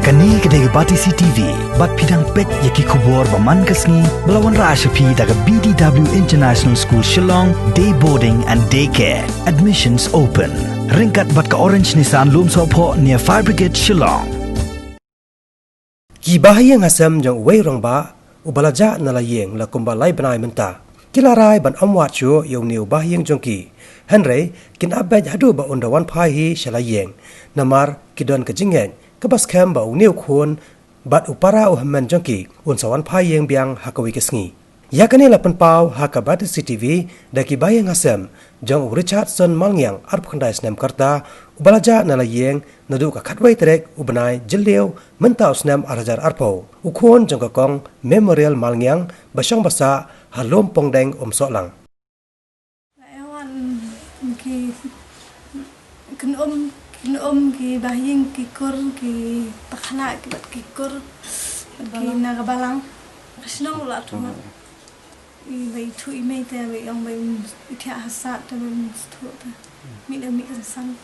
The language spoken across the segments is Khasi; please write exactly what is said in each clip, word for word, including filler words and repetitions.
Kane ka dei ka Batesi T V, bad phi dang peit ïa ki khubor ba man ka sngi, ba la wanrah sha phi da ka B D W International School Shillong, Day Boarding and Day Care. Admissions open. Ryngkat bad ka Orange Nissan Lumsohphoh near Fire Brigade Shillong. Ki bahaïing hasem jong uwei u rangbah, uba la jah na la ïing la kumba lai bnai mynta. Ki la rai ban ym wad shuh ïa une u bahaïing jong ki. Hynrei, kin ap beit haduh ba un da wan phai hi sha la ïing. Namar, ki don ka jingngeit, kaba skhem ba une u khun, bad u para u hynmen jong ki, un sa wan phai ïing biang ha kawei ka sngi. Ïa kane la pynpaw ha ka Batesi T V, da ki bahaïing hasem, jong u Richardson Malngiang arphew khyndai snem ka rta, uba la jah na la ïing, naduh ka khatwei tarik u bnai Jylliew, mynta u snem ar hajar arphew. U khun jong ka kong Memorial Malngiang, ba shong ba sah, ha Lum Pongdeng Umsohlang. Ewan ki kynum, kynum ki bahaïing ki kur ki pakhynnah ki bad ki kur bad ki na ka balang. Ka shnong la thuh. I ba i thuh i mei te ba i ong ba i thiah ha sat te ba i thuh te. Mih da mih kynsan.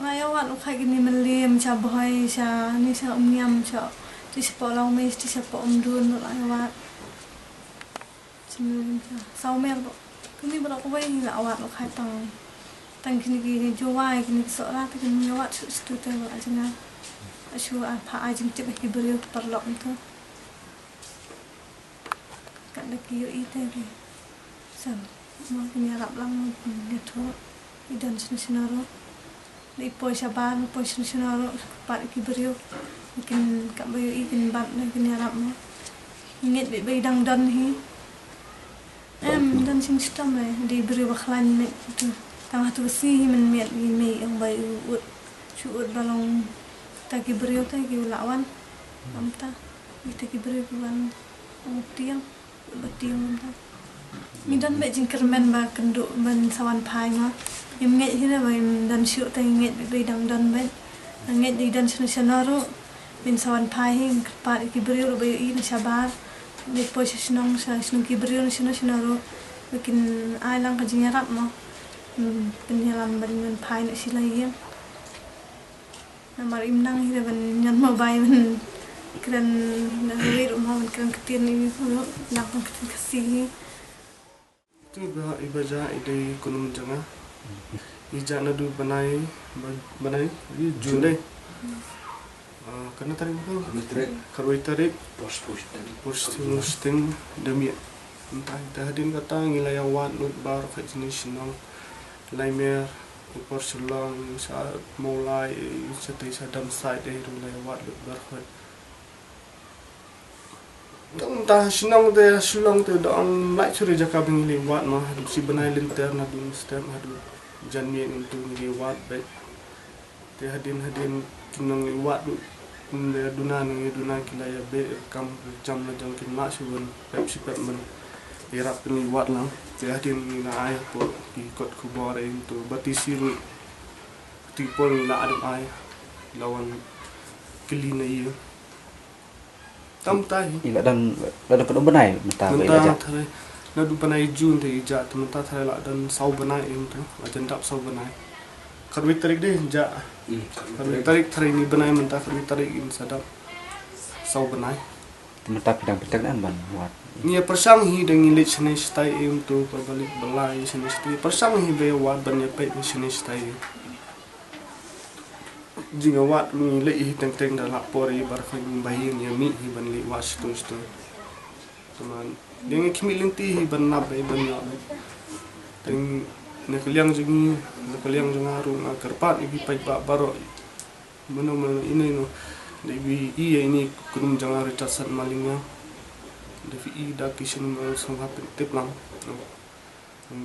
La ïa wad u kha kine Mylliem sha Bhoi sha ni sha Umniam sha ti sha Paw Lawmei ti sha Paw Umdun la ïa wad. Saw mer ba kine ba la kawei la wad u kha tang tang kine ki Jowai kine ki Sohra te kine ïa wad shu shu te ba la jngai. Shu a pha a jingtip ki briew ki paralok ntu. Kat da ki ïohi te ki. Sa mo kin ïarap lang mo kin ïathuh. I don shano shano ruh. Da i poi shabar, poi shano shano ruh. Pat ki briew. Kin kap ba ïohi kin bat na kin ïarap mo. Ngeit ba ba i dang don hi. Em, don shingshitom eh. Da i briew ba khlaiñ meit tu. Tang hatu ba si hi mynmiet i mei ong ba i ut. Shu ut ba long ta ki briew ta ki u la wan. Am ta. Ita ki briew ki wan ong tiang, ba tiang ong ta. Ngi don bad jingkyrmen ba kynduh ban sa wan phai ma. Ngim ngeit hi ba ngim don shuh te ngeit ba dang don bad. Ngeit dei don shano shano ruh. Ban sa wan phai hi kyrpad ki briew ruh ba ïohi na shabar. Dei poi sha shnong sha shnong ki briew na shano shano ruh. Ba kin ai lang ka jingïarap ma. Hmm, pynïalam ban wan phai na shi la ïing. Namar im nang hi da ban ñion mobile ban kren na hawei ruh ma ban kren ktien i ruh nang ban kren Khasi hi. Tu ba i ba ja i dei kunum jong nga. I ja naduh bnai ba-, bnai i June dei. Ah, kane tarik ba? Khatwei tarik. Khatwei tarik. Por sting. Por sting da miet. Mynta te hadien kata ngi la ïa wad lut baroh khat jingïashnong. Laimer, Upper Shillong, sha Mawlai, shatei sha Damsait, eh, ruh la ïa wad lut baroh khat. Tang ta shnong te, Shillong te, dang lait shuh jaka ba ngi la ïa wad ma, haduh shi bnai lynter, naduh step, haduh janmiet ngi tu ngi la ïa wad beit. Te hadien hadien ki nong ïa wad lut, ngi duna ngi duna ki la ïa beh kam jam la jong kin lah shuh ban pep shi pep ban ïarap ngi wad lang. Te hadien ngi la ai hapoh ki kot khubor eh ngi tu ba ti shi ruh. Ti pol ngi la adam ai la wan kylli na ïa. Tam ta hi. I la don, la don katno bnai mynta ba i la ja? Mynta tharai naduh bnai June te i ja, te mynta tharai la don saw bnai i mynta, la jan dap saw bnai. Khatwei tarik de ja. Hmm, khatwei tarik tharai ni bnai mynta khatwei tarik in sa dap saw bnai. Te mynta phi dang pyntek nan ban wad? Ngi ïa pyrshang hi da ngi leit shane shatai i mynta, ba leit ba lai shane shatai. Pyrshang hi ba ïa wad ban ïa peit shane shatai. Jingïawad ngi leh hi teng teng da la por i baroh khat ngi ba hi ngi mih hi ban leit wad shiteng shiteng. Te man dei ngi khmih lynti hi ban lap hi ban ïoh. Te na ka liang jong ngi, na ka liang jong nga ruh nga kyrpad ïa ki paidbah baroh. Mano mano ino ino. Da phi i ïa ine i kynum jong nga Richardson Malngiang. Da phi i da ki shnong shnong ha pyntip lang.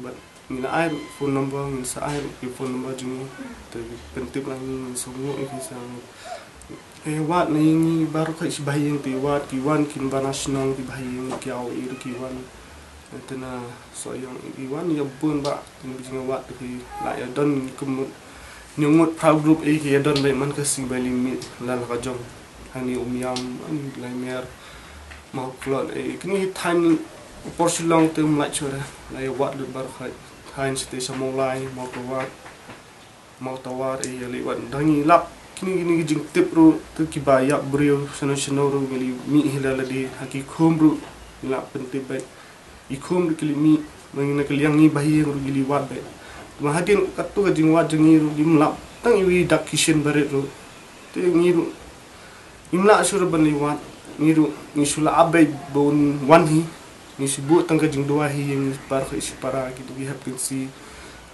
Bad ngi la ai ruh phone number, ngin sa ai ruh ki phone number jong ngi. Te pyntip lang ngi, ngin sa nguh ïa ki sa nguh. Eh, wad na ïa ngi baroh khat shi bahaïing te wad ki wan kin ba na shnong ki bahaïing ki aw i ruh ki wan. Te na Sohiong i wan ïa bun ba ngi ba jingwad te ki la ïa don ngi kum mut. Ngi ngut proud group eh ki ïa don ba man ka sing ba limit la la ka jong. Hani Umiam, hani Laimer. Mawklot, eh, kine ki thaiñ Upper Shillong te um lait shuh re. La ïa wad lut baroh khat. Thaiñ shatei sha Mawlai, Mawtawar. Mawtawar, eh, ïa leit wad. Da ngi lap, Kine kine ki jingtip ruh, te kiba ïap briew shano shano ruh ngi la mih hi la lade, ha ki khum ruh ngi la pyntip beit. I khum ruh ki la mih, ma ngi na ka liang ngi ba hi ruh ki la wad beit. Ma hadien katto ka jingwad jong ngi ruh ngim lap tang iwei dak ki shin barit ruh. Te ngi ruh ngim lah shuh ruh ban la wad, ngi ruh ngi shu la ap beit ba un wan hi. Ngi shu buh tang ka jingduwai hi ïa ngi baroh shi para, kito ki hep ki sih.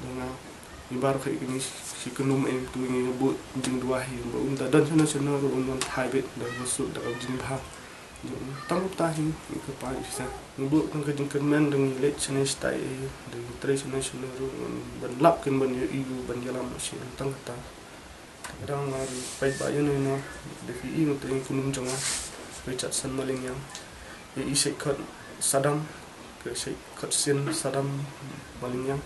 Ngi baroh hi ngi shu kynmaw em, to ngi buh jingduwai hi ba un da don shano shano ruh un wan thait beit da ka suk da ka jingbha. Tang ta hi ngi kyrpad ïa phi sa. Ngi buh tang ka jingkyrmen da ngi leit shane shatai, da ngi trei shano shano ruh, ngan ban lap kin ban ïohi ruh ban ïalam shisha tang kata. Ka dang nga ruh peit ba ïa ngi na, da phi i ngi te ngi kumno jong nga, Richardson Maliang. Ïa i shait khot Sadam, ka shait khot sien Sadam Maliang.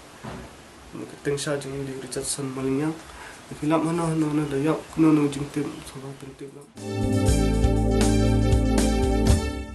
Ka teng sha jong i dei Richardson Maliang. Da phi lap hano hano na, da ïap kumno jingtip, sngewbha pyntip lang.